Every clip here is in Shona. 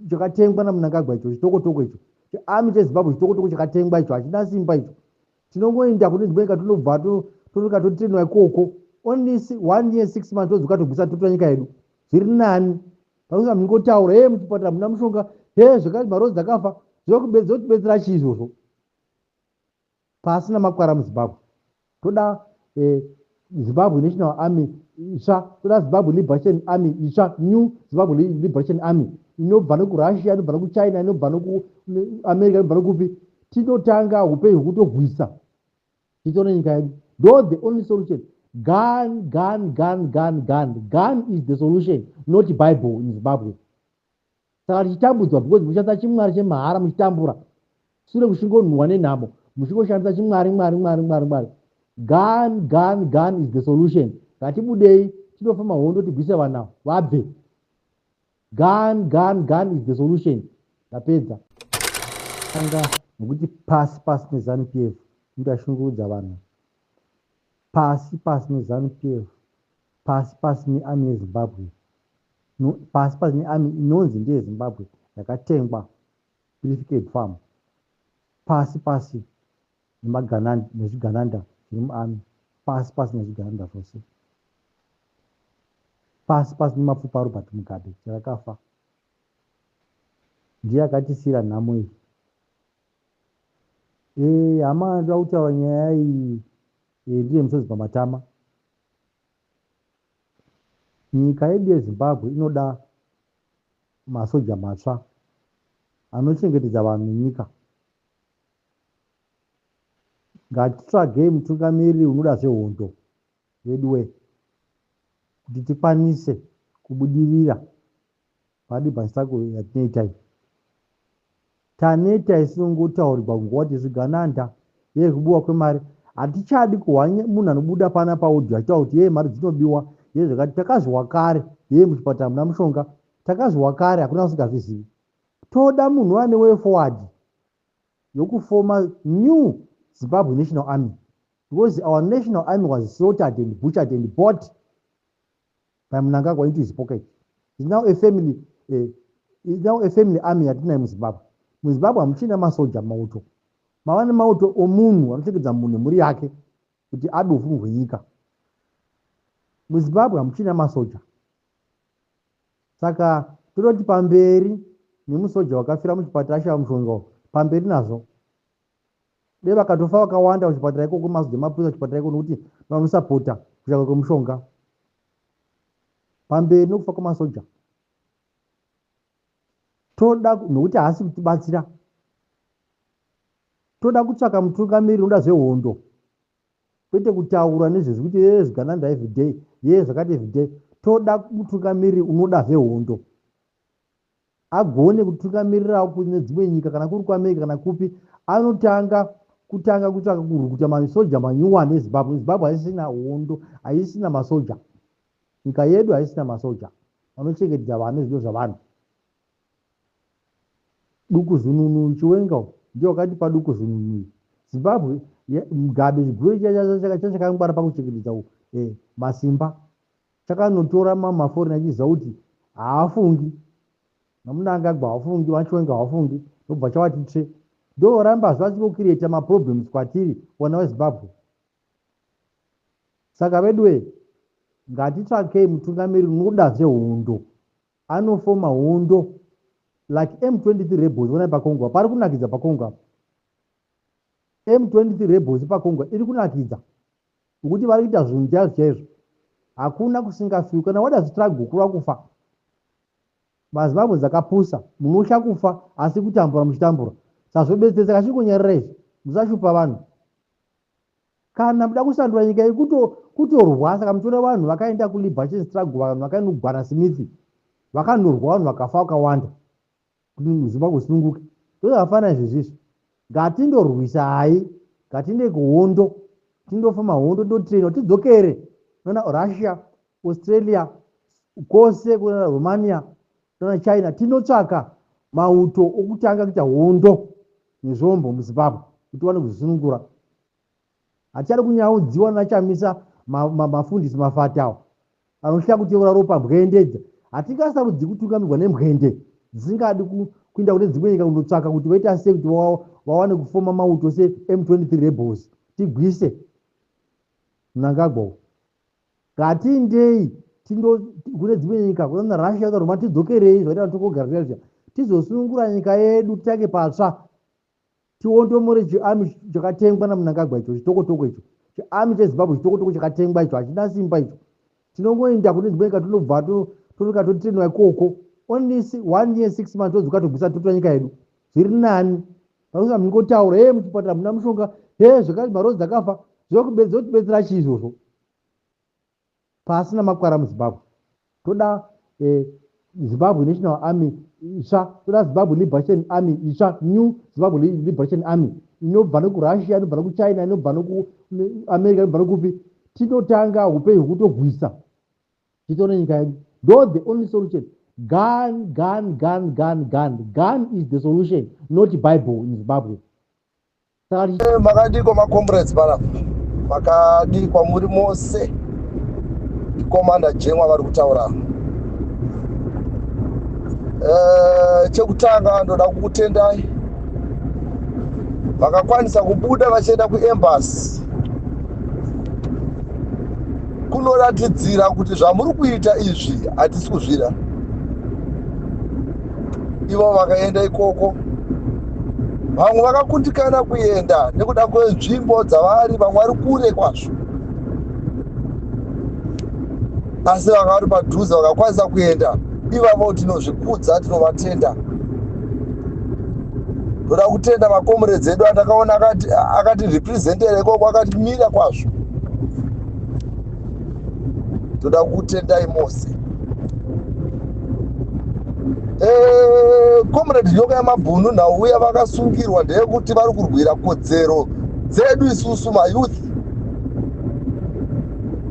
Chakatengwa naMnangagwa icho, chitokotoko icho. Chiarmy cheZimbabwe chitokotoko chakatengwa icho, hachina simba icho. Tinongoenda kune dzimwe nyika, tonobva tonoka totrainwa ikoko, only one year, 6 months, todzoka, tobvisa, totora nyika yedu. Zviri nani pakuti mungotaura, "He, muchipatara muna mushonga, he, zvakati, maroads akafa." Zvotibetsera chii izvozvo pasina makwara muZimbabwe? Toda Zimbabwe National Army itsva, toda Zimbabwe Liberation Army itsva, new Zimbabwe Liberation Army inobva nekuRussia, inobva nekuChina, inobva nekuAmerica, inobva nekupi. Tinotanga upenyu hwekutogwisa tichiona nyika yedu. Ndo the only solution. Gun, gun, gun, gun, gun, gun is the solution, not Bible in Zimbabwe. Saka tichitambudzwa because muchishandisa chimwari chemahara, muchitambura sure, kuchingonhuhwa nenhamo, muchingoshandisa chimwari, mwari, mwari, mwari, mwari. Gun, gun, gun is the solution. Ngatibudei tinofamba hondo, tigwise vanhu avo vabve. Gun, gun, gun is the solution. Ndapedza anga nokuti pasi pasi neZANU PF. Ndashungurudza vanhu. Pasi pasi neZANU PF, pasi pasi nearmy yeZimbabwe, pasi pasi nearmy inonzi ndeyeZimbabwe yakatengwa, Prefected Farm. Pasi pasi nezvigananda zviri muarmy, pasi pasi nezvigananda zvose, pasi pasi nemapfupa aRobert Mugabe charakafa. Ndiye akatisiyira nhamo iyi. Hama, ndoda kutaura nyaya iyi. Ndiye musodzi pamatama. Nyika yedu yeZimbabwe inoda masoja matsva anochengetedza vanhu nenyika. Ngatitsvagei mutungamiriri unoda zvehondo veduwe, kuti tikwanise kubudirira padibhasako yatinoita iyi. Taneta isingotaurirwa kunguva kuti zvigananda, yekubiwa kwemari. Hatichadi kuhwa munhu anobuda pana paaudio achitaura kuti, "Ye, mari dzinobiwa, ye, zvakati." Takazviwa kare. Ye, muchipatara muna mushonga, takazviwa kare, hakuna usingazvizivi. Toda munhu ane way forward yokufoma new Zimbabwe National Army, because our national army was slaughtered and butchered and bought by Mnangagwa into his pocket. It's now a family army yatinayo muZimbabwe. MuZimbabwe hamuchina masoja, mauto. Mava nemauto omunhu anochengetedza munhu nemhuri yake kuti abe upfumi hwenyika. MuZimbabwe hamuchina masoja. Saka tototi pamberi nemusoja wakafira muchipatara ashava mushonga, pamberi nazvo. Dei vakatofa vakawanda kuchipatara ikoko, masoja, mapurisa kuchipatara ikoko, nokuti vanosapota kushaka kwemushonga. Pamberi nokufa kwemasoja. Toda, nokuti haasi kutibatsira, toda kutsvaka mutungamiriri unoda zvehondo, kwete kutaura nezvezvekuti, "Ye, zvigananda everyday, ye, zvakati everyday." Toda mutungamiriri unoda zvehondo, agone kutungamirirawo kune dzimwe nyika, kana kuri kuAmerica, kana kupi. Anotanga kutanga kutsvaka kurukuta masoja manyuwani eZimbabwe. Zimbabwe haisina hondo, haisina masoja. Nyika yedu haisina masoja vanochengetedza vanhu nezvido zvavanhu. Duku zununu Chiwenga ndiyo wakatipa duku zununu. Zimbabwe, Mugabe chigure chachakangwara pakuchengetedza masimba, chakanotora mamaforeign achiziva kuti haafungi, naMnangagwa haafungi, vaChiwenga haafungi, ndobva chavati tsve. Ndoramba zvachingocreata maproblems kwatiri vana veZimbabwe. Saka veduwe, ngatitsvakei mutungamiriri unoda zvehondo, anofoma hondo like M23 rebels. Onai paCongo, pari kunakidza paCongo apa. M23 rebels paCongo iri kunakidza nokuti vari kuita zvinhu chaizvo chaizvo. Hakuna kusingafiwi. Kana wada struggle, kureva kufa. MaZimbabwe dzakapusa, munotya kufa asi kutambura muchitambura sazvobetsera. Saka chingonyarira izvi, musashupa vanhu. Kana muda kusandura nyika iyi, kutorwa. Saka muchiona vanhu vakaenda kuliberation struggle, vanhu vakainogwana Smith, vakanorwa, vanhu vakafa vakawanda kuti Zimbabwe sununguke. Ndozvakafanana izvezvizvi. Ngatindorwisai, ngatinde kuhondo, tindofamba hondo, tindotrainwa, tidzokere nona Russia, Australia, kwose kuna Romania nana China, tinotsvaka mauto okutanga kuita hondo nezvombo muZimbabwe kuti tiwane kuzvisunungura. Hatichadi kunyaudziwa nachamisa, mafundisi mafatawo anotya kuteura ropa, mbwendedza. Hatingasarudzi kutungamirwa nembwende. Dzisingadi kuenda kune dzimwe nyika kundotsvaka kuti voita sei kuti vawane kufoma mauto seM23 rebels, tigwise Mnangagwa. Ngatiindei tindo kune dzimwe nyika, kunana Russia, kuna Roma, tidzokerei zvaita tokogara zviya, tizosunungura nyika yedu, titange patsva, tiondomore chiarmy chakatengwa naMnangagwa icho, chitokotoko icho, chiarmy cheZimbabwe chitokotoko chakatengwa icho, hachina simba icho. Tinongoenda kune dzimwe nyika, tonobva tonoka totrainwa ikoko, only one year, 6 months, todzoka, togwisa, totora nyika yedu. Zviri nani pakusa mungotaura, "He, muchipatara muna mushonga, he, zvakati, marozi akafa." Zvokubetsera chii izvozvo pasina makwara muZimbabwe? Toda Zimbabwe National Army itsva, toda Zimbabwe Liberation Army itsva, new Zimbabwe Liberation Army inobva nekuRussia, inobva nekuChina, inobva nekuAmerica, inobva nekupi. Tinotanga upenyu hwekutogwisa, titone nyika yedu. Ndo the only solution. Gun, gun, gun, gun, gun, gun is the solution, not Bible in Zimbabwe. Saka Makadiko macomrades panapa? Makadii kwamuri mose? Commander Jemwa vari kutaura. Chekutanga ndoda kukutendai vakakwanisa kubuda vachienda kuembassy kunoratidzira kuti zvamuri kuita izvi hatisi kuzvida. Ivo vakaenda ikoko, vamwe vakakundikana kuenda nekuda kwenzvimbo dzavari, vamwe vari kure kwazvo, asi vanga vari padhuze vakakwanisa kuenda, ivavo tinozvikudza, tinovatenda. Ndoda kutenda macomrades edu andakaona akati representera ikoko, akatimira kwazvo. Ndoda kutendai mose. Comrade Nyoka Yamabhunu, nhauya vakasungirwa ndeyekuti vari kurwira kodzero dzedu isusu mayouth,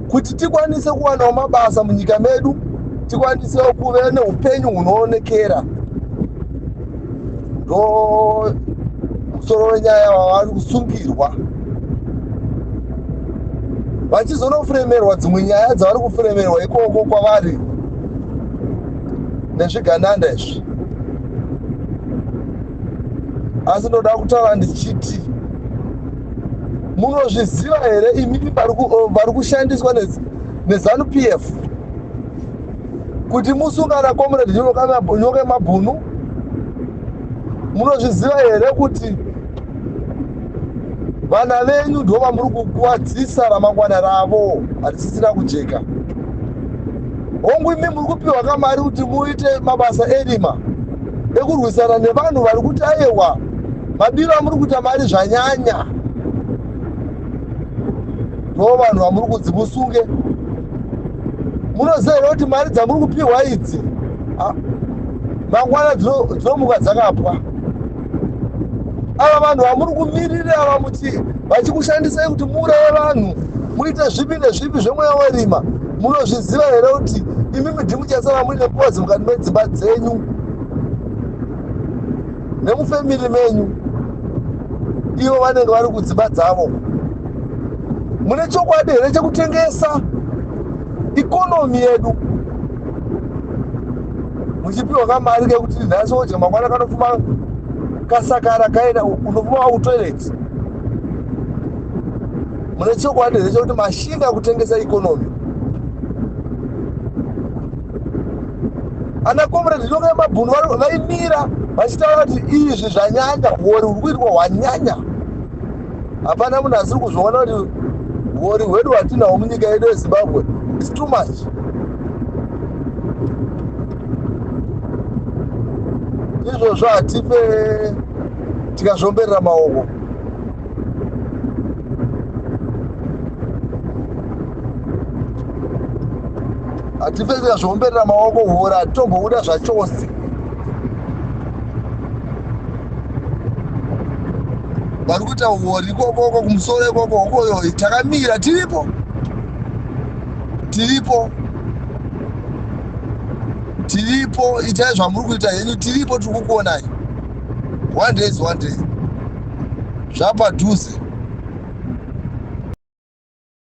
kuti tikwanise kuwanawo mabasa munyika medu, tikwanisewo kuve neupenyu hunoonekera. Ndo musoro wenyaya wavari kusungirwa, vachizonofuremerwa dzimwe nyaya dzavari kufuremerwa ikoko kwavari nezvigananda izvi. Asi ndoda kutaura ndichiti, munozviziva here imimi vari kushandiswa neZANU PF kuti musungana comrade Nyoka Yemabhunu? Munozviziva here kuti vana venyu ndo vamuri kukuvadzisa ramangwana ravo harisisina kujeka? Hongu, imi muri kupiwa kamari kuti muite mabasa erima ekurwisana nevanhu vari kuti aiwa, mabiro amuri kuita mari zvanyanya. Ndo vanhu vamuri kunzi musunge. Munoziva here kuti mari dzamuri kupiwa idzi mangwana dzinomuka dzakapwa? Ava vanhu vamuri kumirira ava, muti vachikushandisai kuti muuraye vanhu, muite zvipi nezvipi zvemweya werima, munozviziva here kuti imimi ndimuchasara muine ngozi mukati medzimba dzenyu nemufamily menyu, ivo vanenge vari kudzimba dzavo? Mune chokwadi here chekutengesa economy yedu muchipiwa kamari kekuti nhasi wodya, mangwana kanofuma kasakara, kaenda unofuma wakutoilet? Mune chokwadi here chekuti mashinga kutengesa economy? Ana comrade Nyoka Yemabhunu vaimira vachitaura kuti izvi zvanyanya, huori huri kuitwa hwanyanya. Hapana munhu asiri kuzviona kuti huori hwedu hwatinahwo munyika yedu yeZimbabwe is too much. Izvozvo hatife tikazvomberera maoko. Hatife tikazviomberera maoko. Huori hatitombobuda zvachose. Vari kuita huori ikokoko kumusoro ikoko hokoyo, takamira, tiripo, tiripo, tiripo. Itai zvamuri kuita henyu, tiripo, tiri kukuonai. One day is one day, zvapadhuze.